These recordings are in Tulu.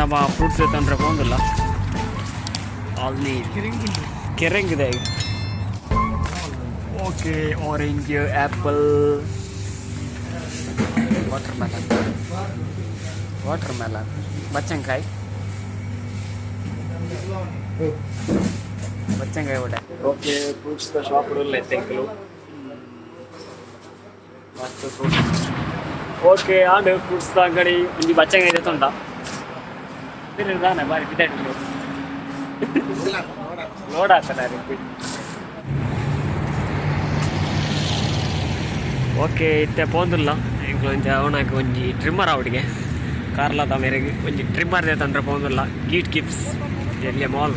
ನಮ್ಮ ಫ್ರೂಟ್ಸ್ ತಂದ್ರೆ ಪೋಂದಿಲ್ಲ ಅಲ್ಲಿ ಕೆರೆಂಗಿದೆ. Okay, orange, apple, water melon, water melon, ಬಚ್ಚಂಕಾಯಿ, ಬಚ್ಚಂಕಾಯಿ ಕೂಡ. ಓಕೆ, ಫ್ರೂಟ್ಸ್ ಶಾಪ್ ಇಲ್ಲ ತೆಂಕಲು ಮಸ್ತ್ ಫ್ರೂಟ್ಸ್. ಓಕೆ, ಆಂಡ್ ಫ್ರೂಟ್ಸ್ ಅಂಗಡಿ ಒಂಜಿ ಬಚ್ಚಂಗಾಯಿ ದೆತ್ತೊಂಡ ದಾನೆ ಬಾರಿ ಬಿದ್ದಾಡಿ ಲೋಡ್ ಆಗ್ತದೆ. ಓಕೆ, ಇತ್ತೆ ಪೋಂದುಲ್ಲ ಎಂಕ್ಲು. ಒಂಜಿ ಅವನಾಗ ಒಂಜಿ ಟ್ರಿಮ್ಮರ್ ಅವಡಿಗೆ ಕಾರ್ಲಾದ ಮೇರೆಗೆ ಒಂಜಿ ಟ್ರಿಮ್ಮರ್ ತಂದ್ರೆ ಪೋಂದುಲ್ಲ. ಗೀಟ್ ಗಿಫ್ಟ್ಸ್ ಎಲ್ಲಿಯ ಮಾಲ್.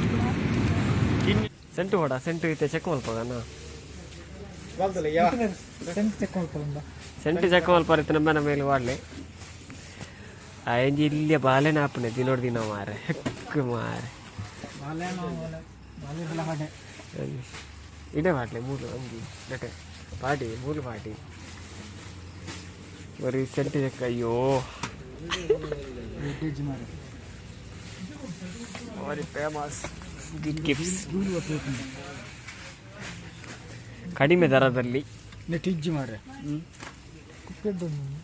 ಸೆಂಟು ಹೊಡ ಸೆಂಟು ಇತ್ತೆ ಚೆಕ್ ಮಲ್ಪಗನ. ಸೆಂಟು ಚೆಕ್ ಮಲ್ಪರ ಇತ್ತೆ ನಮ್ಮ ಮೇಲೆ ವಾಡ್ಲೆ. ಆಯಂಜಿ ಇಲ್ಲಿಯ ಬಾಲೆನ ಆಪುನೆ ದಿನೋಡ್ ದಿನ ಮಾರೆ, ಹೆಕ್ ಮಾರೆ. ಇಡೆ ಬಾಟ್ಲೆ ಮೂಲು ಅಂಗಿ ನಟೆ ಪಾಟಿ ಮೂಲು ಪಾಟಿ ಬರೀ ಸೆಂಟು ಚೆಕ್. ಅಯ್ಯೋ, ವೆರಿ ಫೇಮಸ್ ಗಿಟ್ ಗಿಫ್ಟ್ಸ್, ಕಡಿಮೆ ದರದಲ್ಲಿ. ನೆಟ್ ಮಾರ್ರೆ.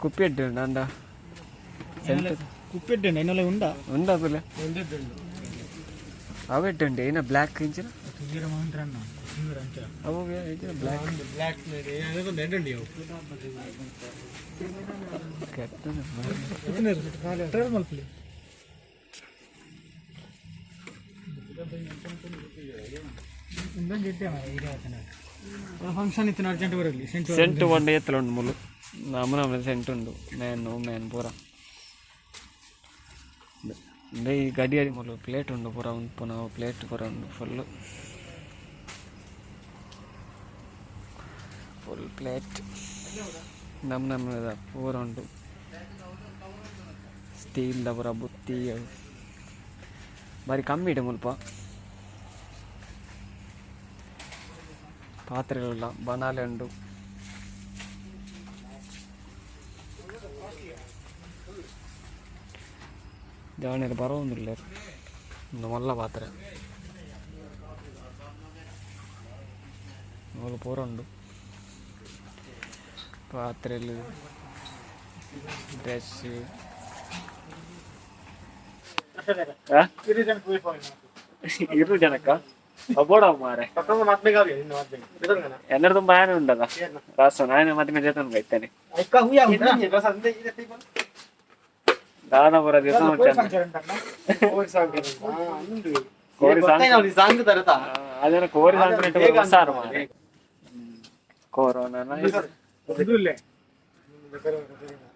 ಕುಪ್ಪಿ ಉಂಡು ಅಂದ ಸೆಂಟು. ಕುಪ್ಪೆಡ್ಡು ಎನ್ನಲೆ ಉಂಡ. ಉಂಡಾ ಪಿಲ್ಲ ಅವೆಟ್ಟು ಉಂಟು ಏನ ಬ್ಲ್ಯಾಕ್ ಇಂಚಿನ ಅವು ಇಂಚಿನ ಬ್ಲ್ಯಾಕ್. ಬ್ಲ್ಯಾಕ್. ಕೆಟ್ಟ. ಟ್ರೈಲ್ ಮಲ್ಪಲಿ. ಫಂಕ್ಷನ್ ಇತ್ತು, ಅರ್ಜೆಂಟ್ ಬರಲಿ ಸೆಂಟು. ಸೆಂಟು ಒಂಡೆ ಎತ್ತಲ ಉಂಡು ಮುಲು ನಮ ನಮ ಸೆಂಟು ಉಂಡು ಮ್ಯಾನ್ ಮ್ಯಾನ್ ಪೂರ ಈ ಗಡಿ ಮುಲು ಪ್ಲೇಟ್ ಉಂಡು ಪೂರ ಉಂಪುನ ಪ್ಲೇಟ್ ಪೂರ ಉಂಡು. ಫುಲ್ಲು ಫುಲ್ ಪ್ಲೇಟ್ ನಮ್ಮ ನಮ್ಮದ ಪೂರ ಉಂಡು. ಸ್ಟೀಲ್ದ ಪೂರ ಬುತ್ತಿ ಬಾರಿ ಕಮ್ಮಿ ಇಡೆ ಮುಲ್ಪ. ಪಾತ್ರೆಗಳುಲ್ಲ, ಬನಾಲೆ ಉಂಡು. ಜಾಣೆರ್ ಬರೋಂದುಲ್ಲೆರ್. ಉಂದು ಮಲ್ಲ ಪಾತ್ರೆ ಮೂಲು ಪೂರ ಉಂಡು. ಪಾತ್ರೆಲು, ಡ್ರೆಸ್. ಇರು ಜನಕ್ಕ ಬೋಡ ಮಾರೆ. ಎನ್ನರ ತುಂಬ ಆನೆ ಉಂಡಲ್ಲ ರಾಸ ನಾನೇ ಮದ್ಮೆ ಜೊತೆ ಇತ್ತೇನೆ. ದಾದ ಪೂರ ಕೋರಿ ಸಾಂಗ್. ಅದನ್ನ ಕೋರಿ ಸಾಂಗ್ ಸಾರು ಮಾರೆ. ಕೊರೋನಾ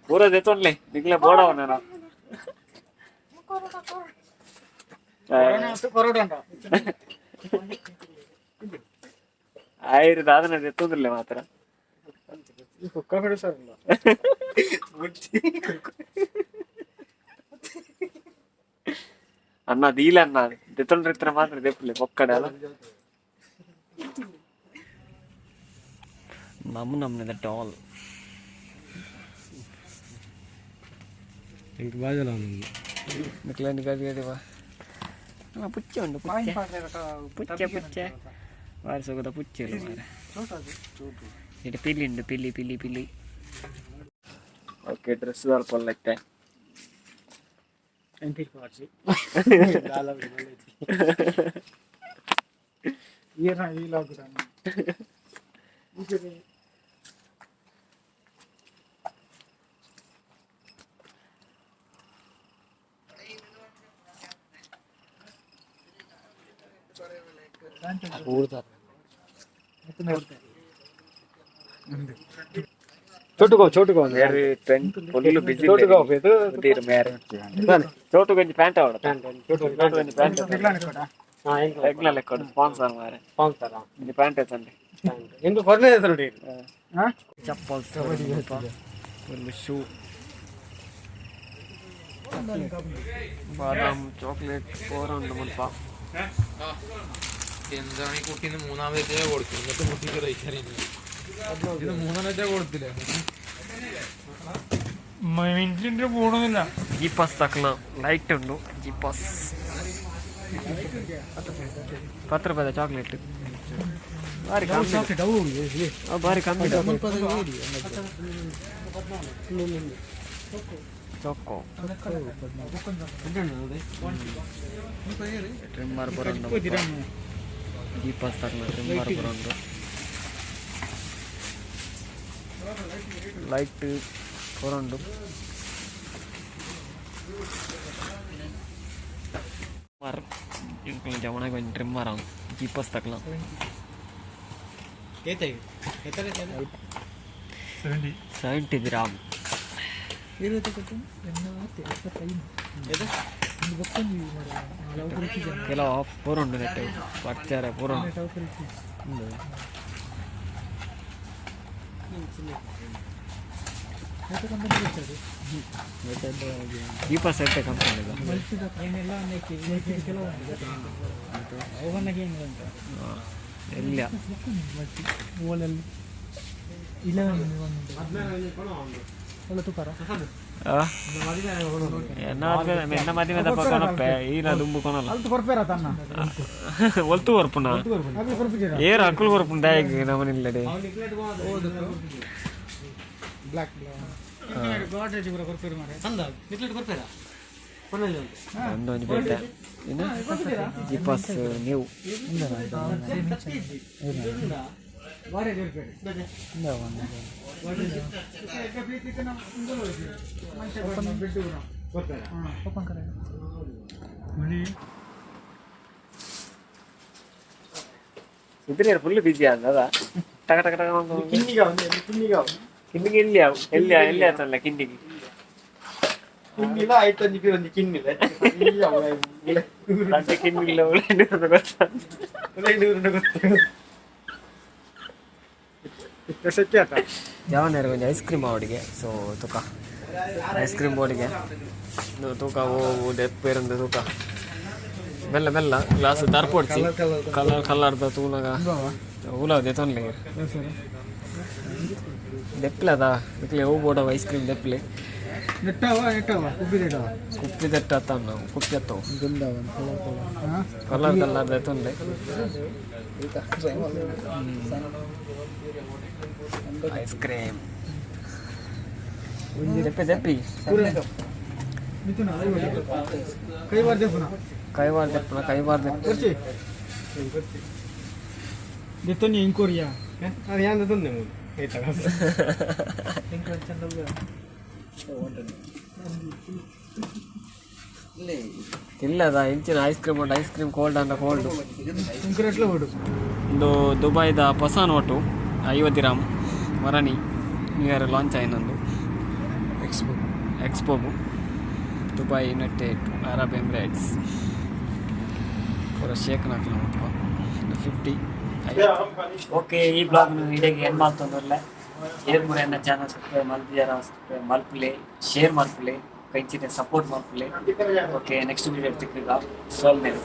ಪೂರ ದೆತ್ತೊಂಡ್ಲೆ ನಿಕ್ಲೆ ಬೋಡವನ. ಆಯ್ರು ದಾದನ ದೆತ್ತೊಂದಿಲ್ಲ ಮಾತ್ರ. ಅಣ್ಣ ದೀಲ ಅಣ್ಣ ದೆತ್ತೊಂಡ್ರಿತ್ರ ಮಾತ್ರ ದೆಪ್ಪಲೆ ಪೊಕ್ಕಡೆ ಅಲ್ಲ. ನಮ್ಮ ನಮ್ಮನೆದ ಡಾಲ್. ನಿಕ್ಲೆ ಗಡಿ ಗಡಿ ಬಾ. ಪುಚ್ಚೆ ಉಂಡು, ಪುಚ್ಚೆ ಪುಚ್ಚೆ ಪುಚ್ಚೆ ಬಾರಿ ಸೊಗದ ಪುಚ್ಚೆ ಇಲ್ಲ ಮಾರೆ. ಇటు ಪಿಲಿ ಉಂಡು, ಪಿಲಿ ಪಿಲಿ ಪಿಲಿ. ಓಕೆ, ಡ್ರೆಸ್ ಸ್ವಲ್ಪ ಇತ್ತೆ. ಚೋಟುಕೋ ಚೋಟುಕೋ. ಮೇರೆ ಫುಲ್ ಬಿಸಿ ತೀರು ಮೇರೆ. ಚೋಟು ಗೊಂಜಿ ಪ್ಯಾಂಟ್ ಅವಡ, ಚೋಟು ಗೊಂಜಿ ಪ್ಯಾಂಟ್ ರೆಗ್ಯುಲರ್ ಲೆಕ್ಕ. ಸ್ಪಾನ್ಸರ್ ಮಾರೆ, ಒಂಜಿ ಪ್ಯಾಂಟ್ ತಂದೆ. ಎಂದು ಕೊರ್ನೆ ನೋಡಿ. ಚಪ್ಪಲ್ಸ್, ಫುಲ್ ಶೂ, ಬಾದಾಮ್, ಚಾಕ್ಲೇಟ್ ಪೂರ ಉಂಡು ಮುಲ್ಪ. എന്താണ് ഈ കുട്ടീന്ന് മൂന്നാമത്തെ കൊടുക്കും. എന്നിട്ട് കുട്ടിക്ക് റേറ്റ് അറിയുന്നത് ഇത് മൂന്നെണ്ണത്തെ കൊടുത്തില്ലേ? ಮಿನಿಟ್ പോകണമെന്നില്ല. ಜೀಪಾಸ್ ತಕ್ಲ ಲೈಟ್ ಉಂಡು. ಜೀಪಾಸ್ 10 ರೂಪಾಯಿದ ಚಾಕ್ಲೇಟ್ ಬಾರಿ ಕಮ್ಮಿ. ಅವು ಬಾರಿ ಕಮ್ಮಿ. ಚೊಕ್ಕೋ ಟ್ರಿಮ್ಮರ್ ಬರೋಂಡು. ಜೀಪಾಸ್ ತಕ್ಲ ಟ್ರಿಮ್ಮರ್ ಬರೋಂಡು, ಲೈಟ್ ಬರೋಂಡು. ಟ್ರಿಮ್ಮರ್ ಜವನಾಗ ಒಂಜಿ ಟ್ರಿಮ್ಮರ್ ಅವು ಜೀಪಾಸ್ ತಕ್ಲ. 70. 70 ಗ್ರಾಮ್. ಕೆಲವು ಆಫ್ ಪೂರ ಉಂಡು, ನೆಟ್ ಪರ್ಚಾರ ಪೂರ ಉಂಡು. ದೀಪ ಸೆಟ್ ಕಂಪನಿ. ಇಲ್ಲ. ಆ? ಎನ್ನ ಮದಿಮೆ ದಪ್ಪ ಕೊನಪ್ಪೆ ಈನ ದುಂಬು ಕೊನಲ್ಲ. ಒಲ್ತು ಕೊರ್ಪುನ ಏರ್ ಅಕ್ಕುಲು ಕೊರ್ಪುನ ದಾಯಗ್ ನಮನಿಲ್ಲಡೆ. ಒಂದೊಂದು ಪೇಟೆ ಏನು ಜಿಪಾಸ್ ನೀವು. ಇದ್ರೆ ಫುಲ್ ಬಿಸಿ ಅದ ಟಕ ಟಕ ಟಕ ಅಂತ. ಕಿನ್ನಿಗೆ ಎಲ್ಲಿ ಎಲ್ಲಿ ಎಲ್ಲಿ ಆತಲ್ಲ ಕಿನ್ನಿಗೆ. ಕಿನ್ನಿಲ್ಲ ಆಯ್ತು, ಒಂಜಿ ಒಂಜಿ ಕಿನ್ನಿಲ್ಲ. ರಡ್ಡ್ ಕಿನ್ನಿಲ್ಲ ಗೊತ್ತಾ? ಯಾವನಾರು ಒಂಜಿ ಐಸ್ ಕ್ರೀಮ್ ಅವಡಿಗೆ. ಸೊ ತುಕ ಐಸ್ ಕ್ರೀಮ್ ಬೋರ್ಡಿಗೆ ತೂಕ ಓ ದೆಪ್ಪೇರಂದು ತೂಕ ಮೆಲ್ಲ ಮೆಲ್ಲ ಗ್ಲಾಸ್ ತರ್ಪೊಡ್ಚಿ. ಕಲರ್ ಕಲರ್ದ ತೂನಗ ಉಲ ದೆತೊನ್ಲೆ ದೆಪ್ಲದ ಇಕ್ಲೆ ಓ ಬೋಡ ಐಸ್ ಕ್ರೀಮ್ ದೆಪ್ಲೆ. ಕುಪ್ಪಿ ದೆಟ್ಟ ನಾವು ಕುಪ್ಪಿ ಅತ್ತವು ಕಲರ್ ಕಲರ್ ದೆತೊನ್ಲೆ. ಐಸ್ ಕ್ರೀಮ್ ದೆಪ್ಪೆ ದೆಪ್ಪಿ. ಕೈವಾರ ದೆಪ್ಪನ ಕೈವಾರ ದೆಪ್ಪ. ಇಂಕೋರಿಯಾ ಅದು ಯಾಂದ ತಂದೆ ಮೂಲು. ಇಲ್ಲದ ಇಂಚಿನ ಐಸ್ ಕ್ರೀಮ್ ಉಂಟು. ಐಸ್ ಕ್ರೀಮ್ ಕೋಲ್ಡ್ ಅಂಡ ಕೋಲ್ಡ್. ಇಂಕರೆಟ್ಲ ಓಡು. ಒಂದು ದುಬೈದ ಹೊಸ ನೋಟು 50 ದಿರಾಮ್ ವರಣಿ ನ್ಯೂ ಇಯರ್ ಲಾಂಚ್ ಆಯ್ನೊಂದು. ಎಕ್ಸ್ಪೋ. ಎಕ್ಸ್ಪೋಗು ದುಬೈ, ಯುನೈಟೆಡ್ ಅರಬ್ ಎಮಿರೇಟ್ಸ್ ಪೂರ ಶೇಕ್ ನಾಕ್ಲ 50. ಓಕೆ, ಈ ಬ್ಲಾಗ್ ಇಡೆಗೆ ಏನು ಮಾತೊಂದುಲ್ಲೆ. ಏರ್ ಮುರ ಎನ್ನ ಚಾನಲ್ ಸಬ್ಸ್ಕ್ರೈಬ್ ಮಲ್ತಿದಾರ ಸಬ್ಸ್ಕ್ರೈಬ್ ಮಲ್ಪುಲೆ, ಶೇರ್ ಮಲ್ಪುಲೆ, ಕಂಚಿನ ಸಪೋರ್ಟ್ ಮಲ್ಪುಲೆ. ಓಕೆ, ನೆಕ್ಸ್ಟ್ ವಿಡಿಯೋ ತಿಕ್ಕುಗ. ಸೋಲ್ಮೇಲೆ.